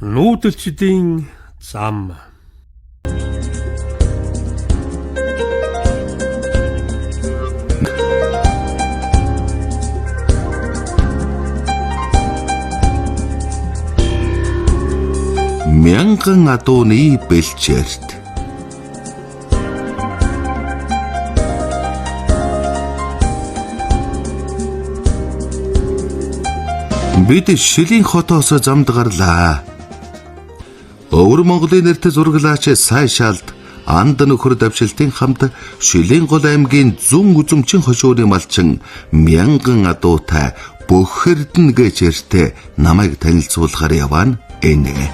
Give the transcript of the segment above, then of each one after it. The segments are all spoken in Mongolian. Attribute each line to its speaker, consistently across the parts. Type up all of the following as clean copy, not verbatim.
Speaker 1: Нүүдэлчдийн зам.
Speaker 2: Мянган адууны бэлчээрт. Бид Шилийн хотоос замд гарлаа. Өвөр Монголын нэртэй зураглаач Сайшаалд анд нөхөр давшилтын хамт Шилийн гол аймгийн зүүн үзэмчин хошууны малчин мянган адуутай Бөхөрдөн гэж эртээ намайг танилцуулахаар яваа нь энэ.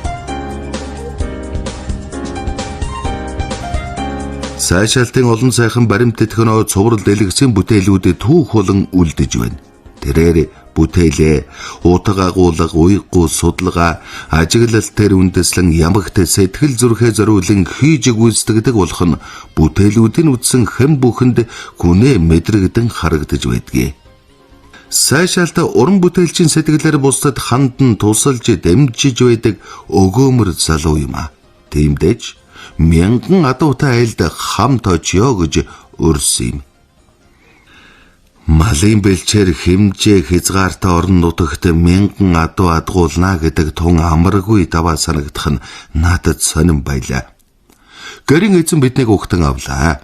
Speaker 2: Сайшаалтын олон сайхан баримт тэтгэнөө цуврал дэлгэцийн бүтээлүүдэд түүх болон үлдэж байна. Тэрээр бүтээлээ утга агуулга, уйггүй судалгаа, ажиглалт төр үндэслэн ямагт сэтгэл зүрхээ зориулан хийж гүйцэтгэдэг болох нь бүтээлүүдийн үдсэн хэн бүхэнд гүнээ мэдрэгдэн харагдаж байдгийг. Сайшаалт уран бүтээлчийн сэтгэлээр бусдад хандан тусалж дэмжиж байдаг өгөөмөр залуу юм а. Тиймдээж мянган адуутай айлд хамт очиё гэж урьсан юм. Малын бэлчээр хэмжээ хязгаартай орон нутагт мянган адуу адгуулна гэдэг тун амаргүй даваа санагдах нь надад сонин байлаа. Гэрийн эзэн биднийг угтан авлаа.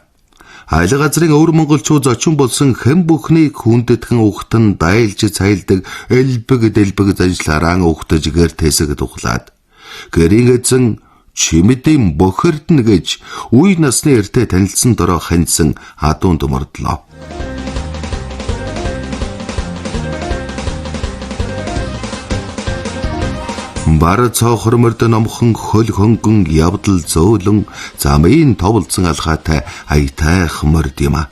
Speaker 2: Аялал газрын өвөр монголчууд зочин болсон хэн бүхнийг хүндэтгэн угтан дайлж цайлдаг элбэг дэлбэг заншлаараа угтаж гэр тэсэг тухлаад. Гэрийн эзэн чимэдийн бохирдно гэж үе насны эртээ танилцсан дорой ханьсан адуунд мордлоо. Бар цоохор морд номхон хөл хөнгөн явдал зөөлөн замын товлцсон алхаатай аятайх морд юм а.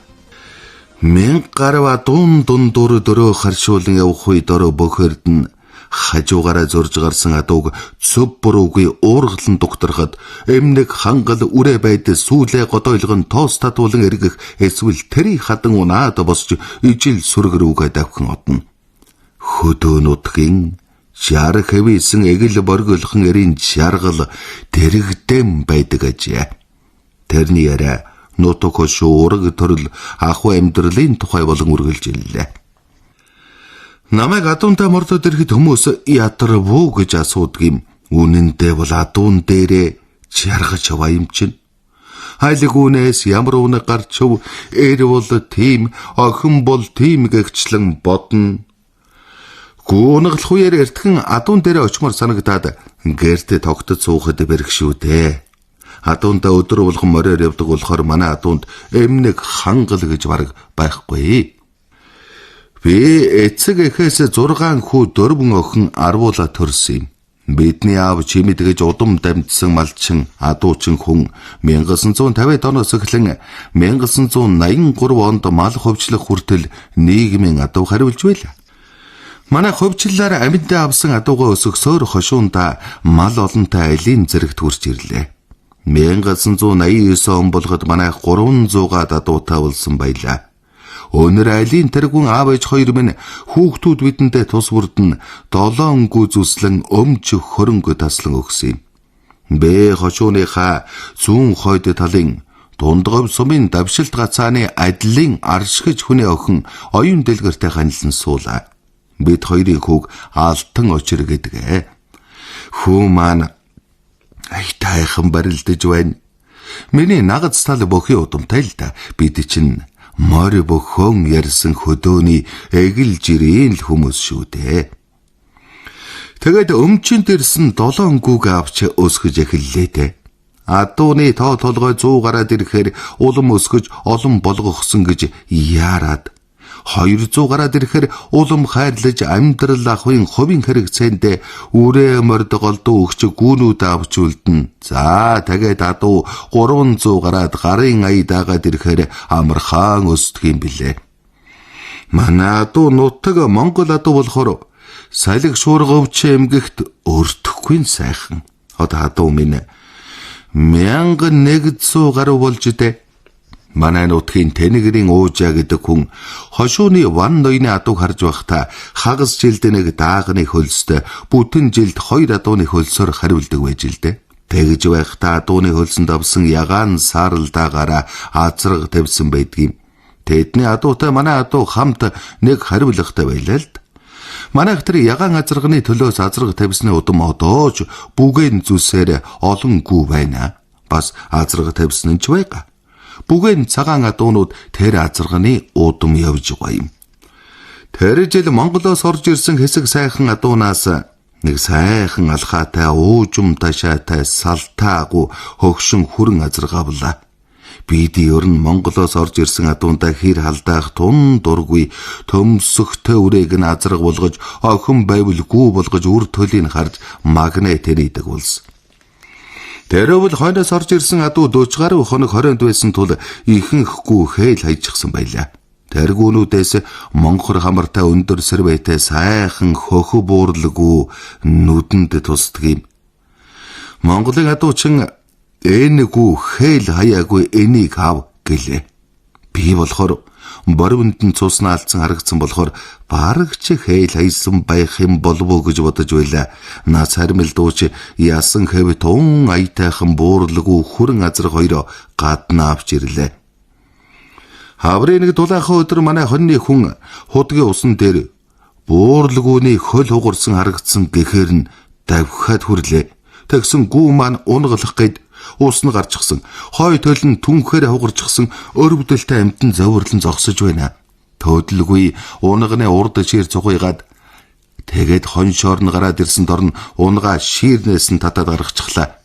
Speaker 2: Мянга гаруй адуун дундуур дөрөө харшуулан явах үе дөрөө бөхөрдөн хажуугаараа зурж гарсан адууг зөв буруугүй уургалан дугтархад эмнэг хангал үрээ байдал сүүлээ годойлгон тоос татуулан эргэх эсвэл тэрий хадан унаад босч ижил сүрэг рүүгээ давхин одно. Хөдөө нутгийн 60 хэвийсэн эгэл боргиолхон эрийн жаргал дэрэгдэм байдаг ажээ. Тэрний яриа нутаг хошуу ураг төрөл ахуй амьдралын тухай болон үргэлж иллээ. Намайг адуунтай мордод ирэхэд хүмүүс ядарв уу гэж асуудаг юм. Үнэн дээр бол адуун дээрээ жаргаж яваа юм чинь. Хайлаг үнээс ямар үнэ гарчв, эр бол тийм, охин бол тийм гэгчлэн бодно. Гүнглэх үеэр эртхэн адуун дээрээ очимоор санагдаад гэртээ тогтод суухад бэрх шүү дээ. Адуундаа өдөр болгон мориор явдаг болохоор манай адуунд эмнэг хангал гэж бараг байхгүй. Би эцэг эхээс 6 хүү 4 охин арвуулаа төрсөн юм. Бидний аав чимэд гэж удам дамжсан малчин адуучин хүн 1950 оноос эхлэн 1983 онд мал хувьчлах хүртэл нийгмийн адуу хариулж байлаа. Манай хувьчлалаар амьдаа авсан адуугаа өсгсөөр хошуунда мал олонтой айлын зэрэгт хүрч ирлээ. 1989 он болгоод манай 300-аад адуутай болсон байлаа. Өнөр айлын тэргүүн аав ээж хоёр минь хүүхдүүд бидэндээ тус бүрдэн 7 гүз үслэн өмч хөрөнгө таслан өгсөн юм. Бэ хошууныхаа зүүн хойд талын Дундгов сумын давшилт гацааны адлын аршигч хүний охин оюун дэлгэртэй ханилан суулаа. Бид хоёрын хүүг Алтан очир гэдэг. Хүү маань аятайхан барилдаж байна. Миний нагаз тал бохи удамтай л да. Бид чинь морь бөхөн ярьсан хөдөөний эгэл жирийн л хүмүүс шүү дээ. Тэгээд өмчинд ирсэн 7 гүг авч өсгөж эхэллээ дээ. Адууны тоо толгой 100 гараад ирэхээр улам өсгөж олон болгохсон гэж яарад 200 гараад ирэхээр улам хайрлаж амьдрал ахуйн хувийн хэрэгцээнд үрээ морд голдуу өгч гүүнүүд авч үлдэнэ. За тэгээд адуу 300 гараад гарын ая даагаад ирэхээр амархан өсдөг юм билээ. Манай адуу нутаг Монгол адуу болохоор салхи шуурга өвч эмгэгт өртөхгүй сайхан. Одоо адуу минь 1100 гаруй болж дээ. Манай нутгийн Тэнэгрийн Уужаа гэдэг хүн хошууны Ван ноёны адууг харж байхдаа хагас жилд нэг даагны хөлстэй, бүтэн жилд хоёр адууны хөлсөөр хариулдаг байж л дээ. Тэгж байхдаа адууны хөлсөнд авсан ягаан сааралдаагаараа азраг тавьсан байдгийм. Тэдний адуутай манай адуу хамт нэг хариулгатай байлаа л д. Манайх тэр ягаан азарганы төлөөс азраг тавьсны удам одоо ч бүгээн зүсээр олон гүү байна. Бас азраг тавьсан нь ч байгаа. Бүгээн цагаан адуунууд тэр азарганы удам явж байгаа юм. Тэр жил Монголоос орж ирсэн хэсэг сайхан адуунаас нэг сайхан алхаатай, уужим ташаатай, салтаагүй хөгшин хүрэн азарга авлаа. Бид ер нь Монголоос орж ирсэн адуунда хэр халдаах тун дургүй, төмсөхтэй үрээг нь азраг болгож, охин байвал гүү болгож үр төлийг харж магнет тэрийдэг болсон. Тэрвэл хойноос орж ирсэн адуу 40 гаруй хоног хорионд байсан тул ихэнх гүү хээл хайчихсан байлаа. Тэргүүнүүдээс монхор хамартай өндөр сэрвэтэй сайхан хөхө буурлгүй нүдэнд тусдаг юм. Монголын адуучин энэ гүү хээл хаяагүй, энийг ав гэлээ. Би болохоор боривонд нь цуснаа алдсан харагдсан болохоор бараг ч хээл хайсан байх юм болов уу гэж бодож байлаа. Наа цармил дууч ясан хэв тун аятайхан буурлгүй хүрэн азраг хоёроо гадна авч ирлээ. Хаврын нэг дулаахан өдөр манай хоньны хүн худгийн усан дээр буурлгууны хөл хугарсан харагдсан гэхээр нь давхиад хүрлээ. Тэгсэн гүү маань унгалах гээд ус нь гарчихсан. Хой төл нь түнхээр хугарчихсан өрөвдөлтэй амьтан зовирлон зогсож байна. Төөдөлгүй унганы урд шир цугыгаад тэгээд хоншоор нь гараад ирсэн дорн унгаа ширнээс нь татаад гаргачихлаа.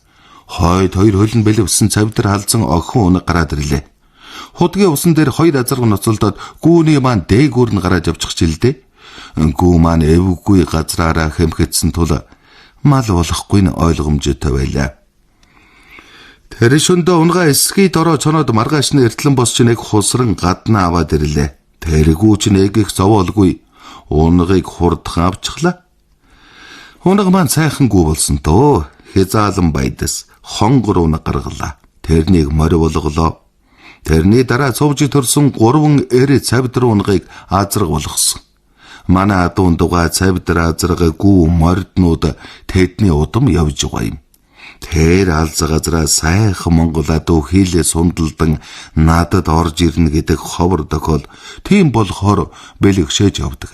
Speaker 2: Хойд хоёр хөл нь бэлэвсэн цавдар халзан охин унаг гараад ирлээ. Худгийн усан дээр хоёр азарга ноцолдоод гүүний маань дээгүүр нь гараад явчих жилдээ. Гүү маань эвгүй газраараа хэмхэтсэн тул мал болохгүй нь ойлгомжтой байлаа. Тэр шөндөө унгаа эсхий дороо чоноод маргааш нь эртлэн босч нэг хусран гадна аваад ирлээ. Тэргүү ч нэг их зовоолгүй унгыг хурдхан авчихлаа. Унаг маань сайхан гүү болсон дөө. Хязаалан байдас хонгор унаг гаргалаа. Тэрнийг морь болголоо. Тэрний дараа цувж төрсөн 3 эр цавдар унгыг азраг болгосон. Манай адуун дугаа цавдар азраг гүү морднууд тэдний удам явж байгаа юм. Тэр алз газраа сайхан Монгол адуу хийлээ сундалдан надад орж ирнэ гэдэг ховор дохиол тийм болохоор бэлгшээж явдаг.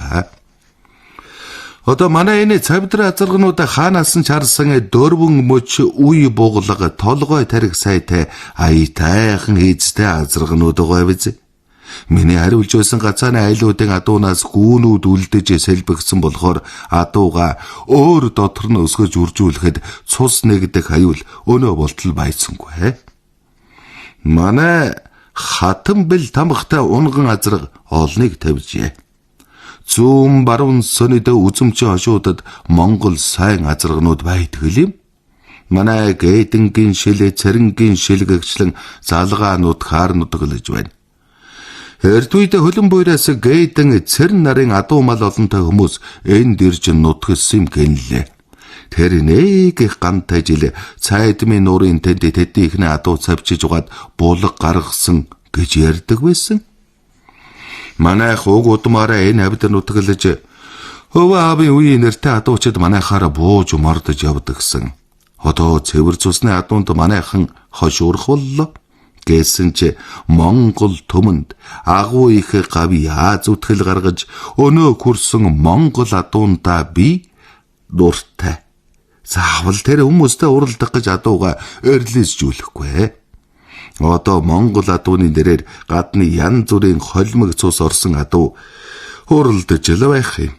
Speaker 2: Одоо манай энэ цавдар азаргануудаа хаанаас нь чарсан дөрвөн мөч үе буглага толгой тарих сайтай аятайхан хийцтэй азарганууд байгаа биз. Миний хариулж байсан гацааны айлуудын адуунаас гүүнүүд үлдэж сэлбэгдсэн болохоор адууга өөр дотор нь өсгөж үржүүлэхэд цус нэгдэх аюул өнөө болтол байсангүй. Манай хатан бэл тамхтай унган азраг олныг тавьжээ. Зүүн баруун сөнөд үзэмжийн хошуудад Монгол сайн азарганууд байдаг юм. Манай гээдэнгийн шил, цэрэнгийн шилгэгчлэн залгаанууд хаарнууд гэлж байна. Эрт үед хөлөн буйраас гээдэн цэрэн нарын адуу мал олонтой хүмүүс энд ирж нутгалсан юм гэнлээ. Тэр нэг их гантай жил цайдмын нуурын тэнд тэдний ихний адуу цавчиж угаад булаг гаргасан гэж ярьдаг байсан. Манайх уг удмаараа энэ хавьд нутгалж өвөө аавын үеийн нэртэй адуучид манайхаараа бууж мордож явдагсан. Одоо цэвэр цусны адуунд манайхан хошуурах боллоо. Гэсэн чи Монгол түмэнд агуу их гав яа зүтгэл гаргаж өнөө хүрсэн Монгол адуундаа би дуртай. Заавал тэр хүмүүстэй уралдах гэж адууга өрлөсжүүлэхгүй. Одоо Монгол адууны нэрээр гадны янз бүрийн холимог цус орсон адуу уралдаж л байх юм.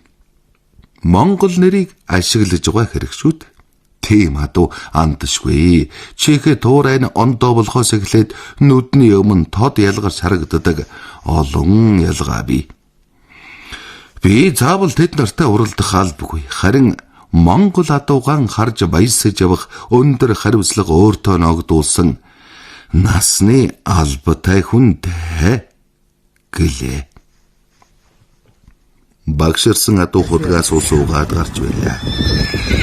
Speaker 2: Монгол нэрийг ашиглаж байгаа хэрэг шүү дээ. Тийм адуу андшгүй. Чихээ туурайн ондоо болохоос эхлээд нүдний өмнө тод ялгарч харагддаг олон ялгаа бий. Би заавал тэд нартай уралдах албагүй. Харин Монгол адуугаан харж баясаж явах өндөр хариуцлага өөртөө ногдуулсан насны албатай хүнтэй гэлээ. Багширсан адуу худгаас ус уугаад гарч байлаа.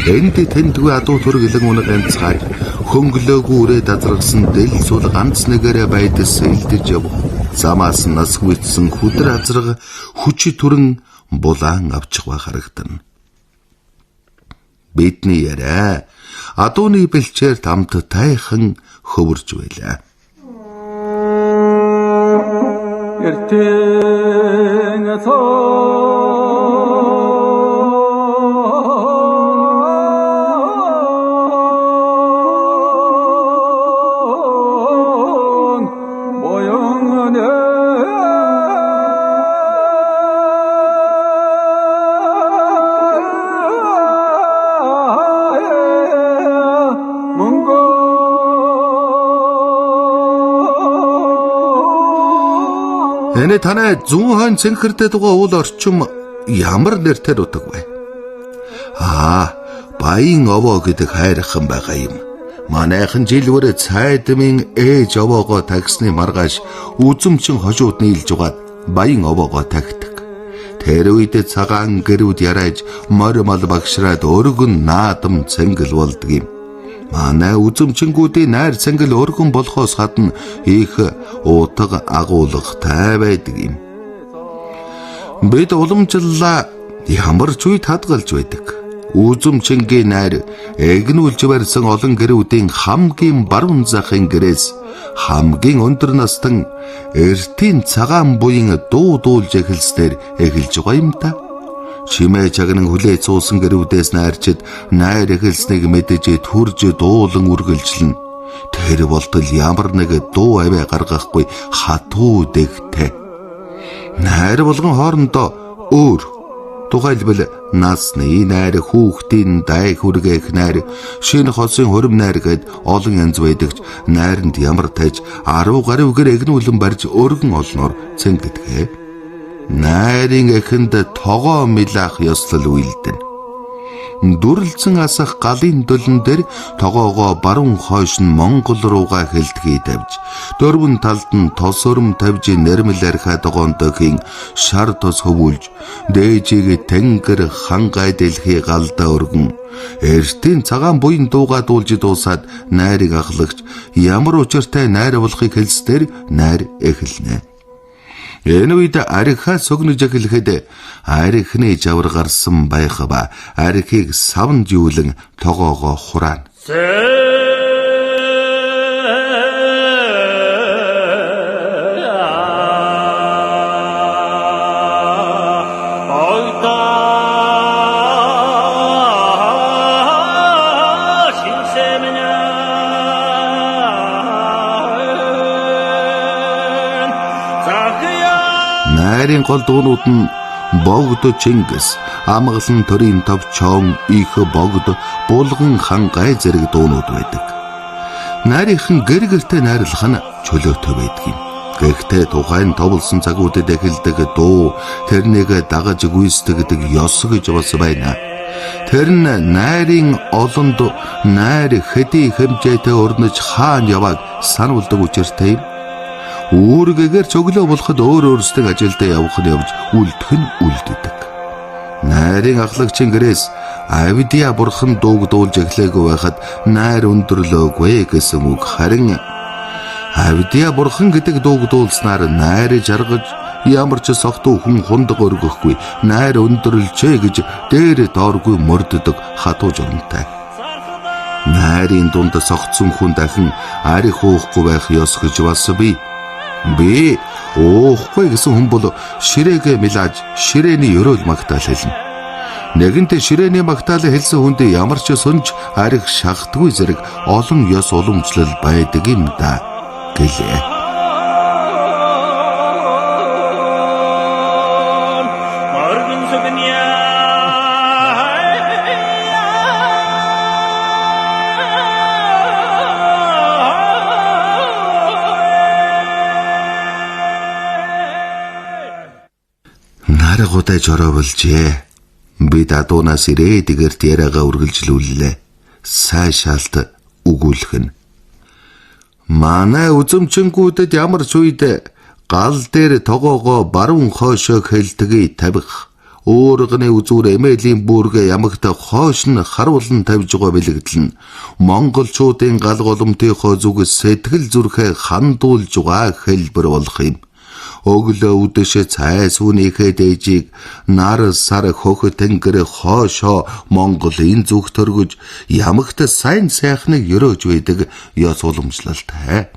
Speaker 2: Энд тэндгүй адуу төрөлөн унаг ганцгааж Хөнгөлөөгүй үрээд азрагсан дэл сул ганц нэгээрээ байдас элдэж явх. Замаас нас гүйцсэн хүдэр азраг хүч түрэн булаан авчихва харагдана. Бидний яриа адууны бэлчээр тамт тайхан хөвөрж байлаа.
Speaker 1: Эртэн цоон буян мөнгө.
Speaker 2: Энэ танай зүүн хойно цэнхэртэй тугаа уул орчим ямар нэртэй нутаг вэ? Аа, Баян овоо гэдэг хайрхан байгаа юм. Манайхан жилвэр цайдмын ээж овоогоо тагсны маргааш үзэмчин хожууд нийлж угаад Баян овоогоо тагтаг. Тэр үед цагаан гэрүүд яриаж морь мал багшраад өргөн наадам цэнгэл болдог юм. Манай үзэмчингүүдийн найр цэнгэл өргөн болохоос гадна их утга агуулгатай байдаг юм. Бид уламжлалаа ямар ч үед хадгалж байдаг. Үзэмчингийн найр эгнүүлж барьсан олон гэрүүдийн хамгийн баруун захын гэрээс хамгийн өндөр настан эртийн цагаан буян дуу дуулж эхэлснээр эхэлж байгаа юм та. Чимээ чагнан хүлээж суусан гэрүүдээс найрчид найр эхэлснийг мэдэж төрж дуулан үргэлжлэнэ. Тэр болтол ямар нэг дуу авиа гаргахгүй хатуу дэгтэй. Найр болгон хоорондоо өөр. Тухайлбал насны найр, хүүхдийн дай хүргээх найр, шинэ хосын хурим найр гэд олон янз байдаг ч найранд ямар таж 10 гаруй гэр эгнүүлэн барьж өргөн олноор цэнгэдэг. Найрын эхэнд тогоо милаах ёслол үйлдэнэ. Дүрлцэн асах галын дөлн дээр тогоогоо баруун хойш нь Монгол руугаа хэлтгий тавьж, дөрвөн талд нь тос өрөм тавьж нэрмэл архиа тогоондохийн шар тос хөвүүлж, дээжийг тэнгэр хангай дэлхий галдаа өргөн, эртийн цагаан буян дуугаа дуулж дуусаад найрыг ахлагч ямар учиртай найр болохыг хэлснээр найр эхэлнэ. Энэ үед архиа согнож эхлэхэд архины жавар гарсан байх ба архийг савнд юулан тогоогоо хураана. Найрын гол дуунууд нь Богд Чингис, Амгалан төрийн товчоон, их богд, Булган хангай зэрэг дуунууд байдаг. Найрынхан гэр гэртээ найрлах нь чөлөөтэй байдаг юм. Гэхдээ тухайн товлсон цагуудад эхэлдэг дуу тэрнийг дагаж гүйцэтгэдэг ёс гэж бас байна. Тэр нь найрын олонд найр хэдий хэмжээтэй өрнөж хаан явааг сануулдаг учиртай юм. Үүргэгээр чөглөө болоход өөр өөрсдөө ажилдаа явах нь явж үлдэх нь үлддэг. Найрын ахлагчийн гэрээс Авдия бурхан дууг дуулж эхлээгүй байхад найр өндөрлөөгүй гэсэн үг, харин Авдия бурхан гэдэг дууг дуулснаар найр жаргаж ямар ч согтуу хүн хундаг өргөхгүй найр өндөрлжээ гэж дээр дооргүй мөрддөг хатуу журамтай. Найрын дунд согтсон хүн дахин арих уухгүй байх ёс гэж бас бий. Би уухгүй гэсэн хүн бол ширээгээ милааж ширээний өрөөл магтаал хэлнэ. Нэгэнтээ ширээний магтаалыг хэлсэн хүнд ямар ч сөнж арих шахдаггүй зэрэг олон ёс уламжлал байдаг юм да гэлээ. Наргуудаа жороо болжээ. Бид адуунаас ирээд гэрт яриагаа үргэлжлүүллээ. Сайшаалт өгүүлэх нь. Манай үзэмчингүүдэд ямар ч үед гал дээр тогоогоо баруун хойшоо хэлтгий тавих. Уурганы үзүүр эмээлийн бүргээ ямагт хойш нь харуулан тавьж байгаа бэлэгдэл нь монголчуудын гал голомтынхоо зүг сэтгэл зүрхээ хандуулж байгаа хэлбэр болох юм. Өглөө үдэшээ цай сүүнийхээ дээжийг нар сар хөх тэнгэр хойшоо Монголын зүг төргөж ямагт сайн сайхныг өрөөж байдаг ёс уламжлалтай.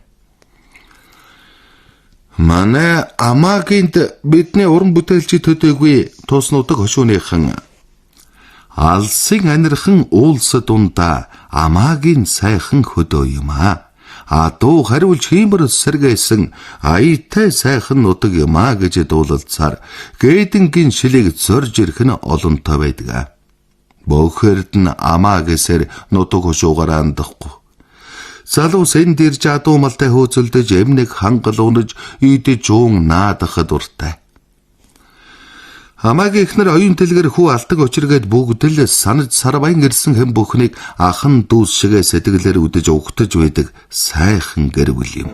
Speaker 2: Манай Амаагинд бидний уран бүтээлчид төдийгүй туснуудаг хошууныхан алсын анирхан уулс дундаа Амаагийн сайхан хөдөө юм аа. Адуу хариулж хиймэр сэргээсэн аятай сайхан нутаг юм аа гэж дуулалцаар гээдэнгийн шилийг зорж ирэх нь олонтой байдаг. Бөөхөрд нь Амаа гэсээр нутаг хошуугаар андахгүй. Залуус энд ирж адуу малтай хөөцөлдөж эмнэг хангал унаж идэж уун наадах дуртай. Амаагийн эхнэр оюун дэлгэр хүү алтаг учиргээд бүгд л санаж сарвайн ирсэн хэн бүхнийг ахан дүүс шигээ сэтгэлээр үдэж угтаж байдаг сайхан гэр бүл юм.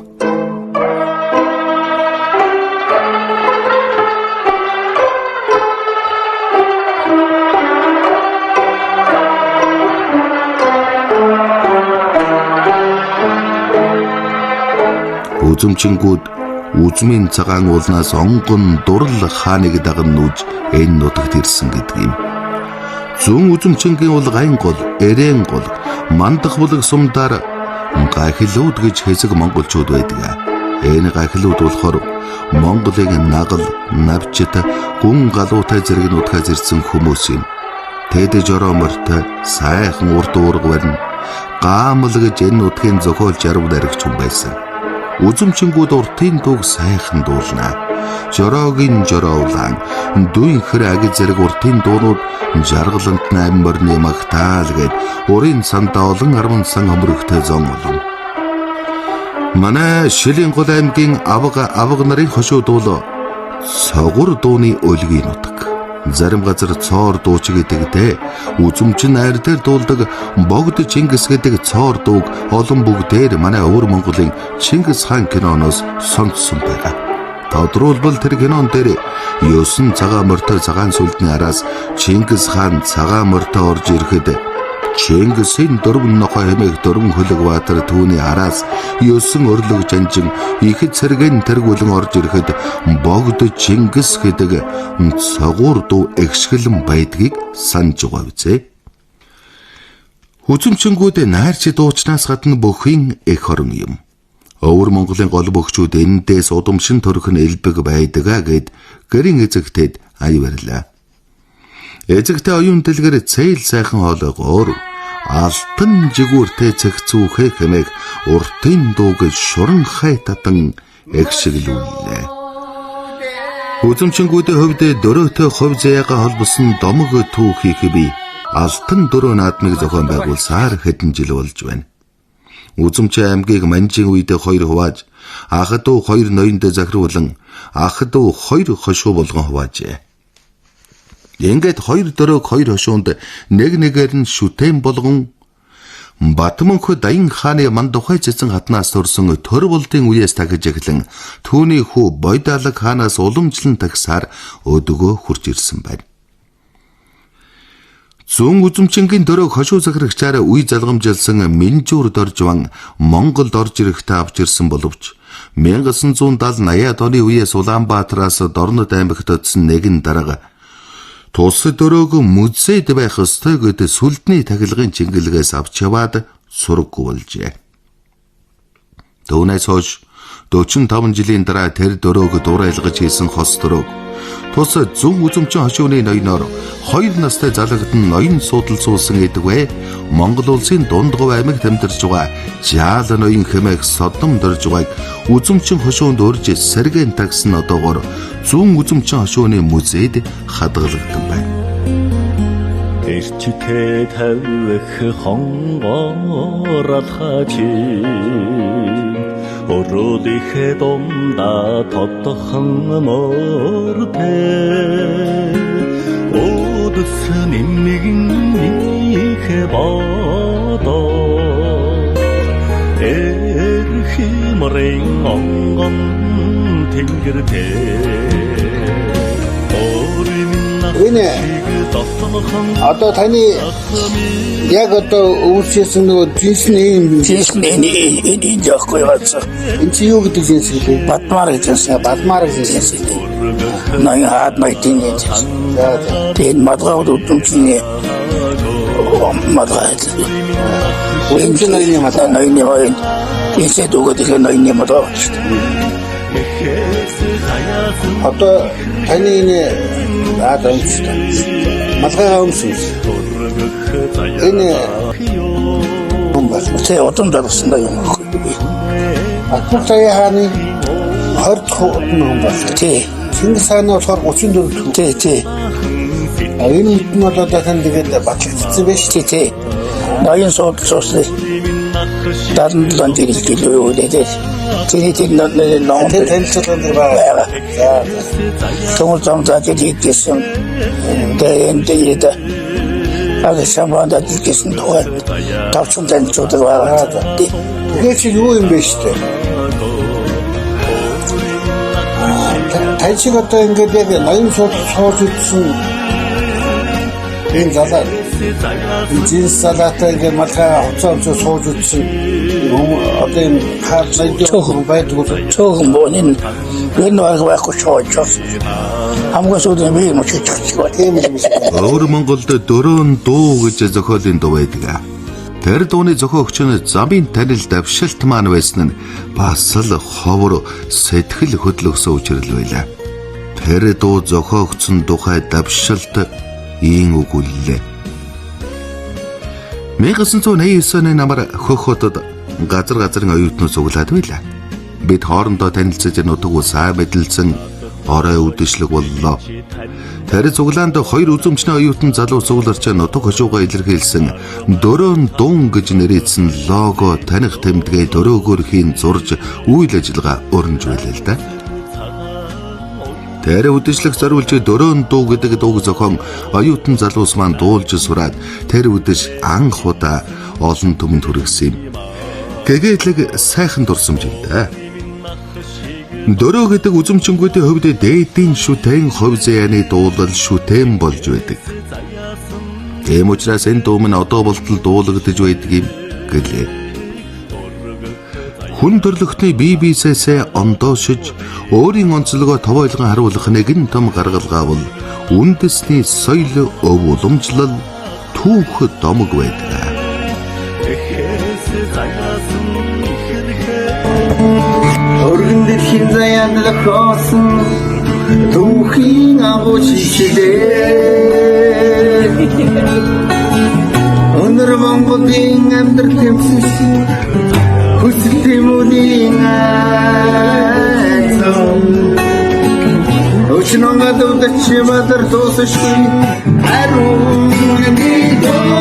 Speaker 2: Үзэмчингүүд үзмийн цагаан уулнаас онгон дурал хааныг даган нүүж энэ нутагт ирсэн гэдэг юм. Зүүн үзэмчингийн уул гайн гол, эрээн гол, мандах булаг сумдаар гахилууд гэж хэсэг монголчууд байдаг. Энэ гахилууд болохоор Монголын нагал, навчит, гүн галуутай зэрэг нутгаас ирсэн хүмүүс юм. Тэд жороо морьтой сайхан урд уурга барина. Гаамал гэж энэ нутгийн зохиолч арав даригч хүн байсан. Үзэмчингүүд уртын дууг сайхан дуулна. Жороогийн жороовлан дүйнхэр аги зэрэг уртын дуунууд жаргалант 8 морины магтаал гэд урын сандаа олон арван сан хөмрөгтэй зон олон. Манай Шилийн гол аймгийн авга авга нарын хошуу дуул согур дууны өлгийн нутаг. Зарим газар цоор дууч гэдэгтэй үзэмчин найр дээр дуулдаг Богд Чингис гэдэг цоор дууг олон бүгдээр манай өвөр Монголын Чингис хаан киноноос сонссон байгаа. Тодруулбал тэр кинон дээр 9 цагаан морьтой цагаан сүлдний араас Чингис хаан цагаан морьтой орж ирэхэд Чингисийн дөрвөн нохой хэмээх дөрвөн хөлөг баатар түүний араас 9 өрлөг жанжин ихэд цэргэн тэргүүлэн орж ирэхэд Богд Чингис гэдэг цогуур дуу эгшгэлэн байдгийг санаж байгаа биз. Үзэмчингүүд найрч дуучнаас гадна бүхийн эх орон юм. Өвөр Монголын гол бөгчүүд эндээс удамшин төрөх нь элбэг байдгаа гэд гэрийн эзэгтэд ая барьлаа. Эзэгтэй оюун дэлгэр цээл сайхан хоолойгоор алтан жигүүртэй цэгцүүхэ хэмээх уртын дууг шуранхай татан эгшиглүүллээ. Үзэмчингүүдийн хувьд дөрөөтэй хувь заяагаа холбосон домог түүхийг би алтан дөрөө наадмыг зохион байгуулсаар хэдэн жил болж байна. Үзэмчин аймгийг манжин үедээ хоёр хувааж, ах дүү хоёр ноёнд захируулан ах дүү хоёр хошуу болгон хуваажээ. Ингээд хоёр дөрөөг хоёр хошуунд нэг нэгээр нь шүтэн болгон Батмөнх Даян хааны Мандухай цэцэн хатнаас төрсөн төр болдын үеэс тахиж эхлэн түүний хүү Бойдаалаг хаанаас уламжлан тагсаар өдгөө хурж ирсэн байна. Зүүн үзэмчингийн дөрөг хошуу захирагчаар үе залгамжилсан Минжүүр Доржван Монголд орж ирэхдээ авч ирсэн боловч 1970-80-ад оны үеэс Улаанбаатараас Дорнод аймагт очсон нэгэн дарга тус дөрөөг музейд байх ёстой гэдэг сүлдний тахилгын чингэлгээс авч яваад сурггүй болжээ. Түүнээс хойш 45 жилийн дараа тэр дөрөөг дурайлгаж хийсэн хос дөрөөг тус зүүн үзэмчин хошууны ноёноор 2 настай залагдан ноён суудал суусан гэдэгвэ Монгол улсын Дундговь аймагт амьдарч байгаа Жаал ноён хэмээх содом дорж байгааг үзэмчин хошуунд урьж сэргээн тагсан одоогоор зүүн үзэмчин хошууны музейд хадгалагдан байна.
Speaker 1: Эрчтэй тавих хонгор алхаж өрөөлийнхээ дундаа тодхон морьтой өдөс нэмэгэн ихэ бодоо эрхи морин онгон тэнгэр дээр
Speaker 3: Энэ одоо таны яг одоо өвсөсөн нөгөө джинс нь ийм
Speaker 4: Джинс нь энэ энэ энэ яахгүй газар.
Speaker 3: Энэ чи юу гэдэг джинс гэлээ?
Speaker 4: Батмаар гэж байна.
Speaker 3: Бадмаар гэж джинс.
Speaker 4: Ноён хаад ноётын джинс.
Speaker 3: За за.
Speaker 4: Тэгээд малгай үдэмжний малгай.
Speaker 3: Үлэмжийн ноёны малгай.
Speaker 4: Ноёны хоёр. Энэсээ дүүгээд ихээр ноёны малгай байна шүү дээ.
Speaker 3: Одоо таны энэ аа өмссөн. Малгайгаа өмсөн. Энэ хүн байна.
Speaker 4: Тэ удам залгасан да юм аахгүй.
Speaker 3: Алтан сая хааны 20 дахь удам хүн байна.
Speaker 4: Тэ.
Speaker 3: Чингис хааны болохоор 34 дахь.
Speaker 4: Тэ тэ.
Speaker 3: А энэ мэд нь бол одоо тань тэгээд батлагдсан байж
Speaker 4: Тэ тэ. Ноён сууд суусны 77 жил гэлээ юу лээ. Тэний тэр ном
Speaker 3: тэр танилцуулган дээр байгаа.
Speaker 4: байгаа.
Speaker 3: За.
Speaker 4: Төмөр зам зааж хийдсэн. Тэгээ энэ дээр аг самбанд ажилласан тухай тавчхан танилцуулга байгаа.
Speaker 3: Тэгэхээр чи юу юм бэ штэ? Тань шиг одоо ингээд яг ноён сууд сууж үтсэн энэ залаа энэ джинс залаатай ингээд малгай хувцас өмсөө сууж үтсэн одоо энэ хаар ноён байдаг уу?
Speaker 4: Цөөхөн боо энэ энэ баг байхгүй шоож. Хамгийн сүүлийн би юм шиг чигч байна.
Speaker 3: Тийм юм шиг.
Speaker 2: Өвөр Монголд дөрөөн дуу гэж зохиолын дуу байдаг. Тэр дууны зохиогч нь замын танил давшилт маань байсан нь бас л ховор сэтгэл хөдлөсөн учрал байлаа. Тэр дуу зохиогдсон тухай давшилт ийн өгүүллээ. 1989 оны намар хөх хотод газар газрын оюутнууд цуглаад байлаа. Бид хоорондоо танилцаж нутаг усаа мэдлсэн орой үдэшлэг боллоо. Тэр цуглаанд хоёр үзэмжний оюутан залуу цугларч нутаг хошуугаа илэрхийлсэн дөрөөн дун гэж нэрийдсэн лого таних тэмдгээ дөрөөгөр хийн зурж үйл ажиллагаа өрнөж байлаа л да. Тэр үдэшлэг зориулж дөрөөн дуу гэдэг дууг зохион оюутан залуус маань дуулж сураад тэр үдэш анх удаа олон түмэнд хүргэсэн юм. Гэгээдлэг сайхан дурсамж юм да. Дөрөө гэдэг үзэмчингүүдийн хувьд дээдийн шүтэн хувь заяаны дуулал шүтэн болж байдаг. Тийм учраас энэ дуу минь одоо болтол дуулагдаж байдаг юм гэлээ. Хүн төрлөختний бие биесээсээ ондоошиж өөрийн онцлогоо товойлгон харуулах нэгэн том гаргалгаа бол үндэсний соёл өв уламжлал түүх домог байдаг.
Speaker 5: Өргөн дэлхийн заяанд лохоосон түүхийн агуу шишилээ. Өнөр Монголын амьдрал тэмцсэн хүсэл тэмүүлийн айцсан. Өчнөнгө дөвдөч бадар дуусшгүй ариун нэг.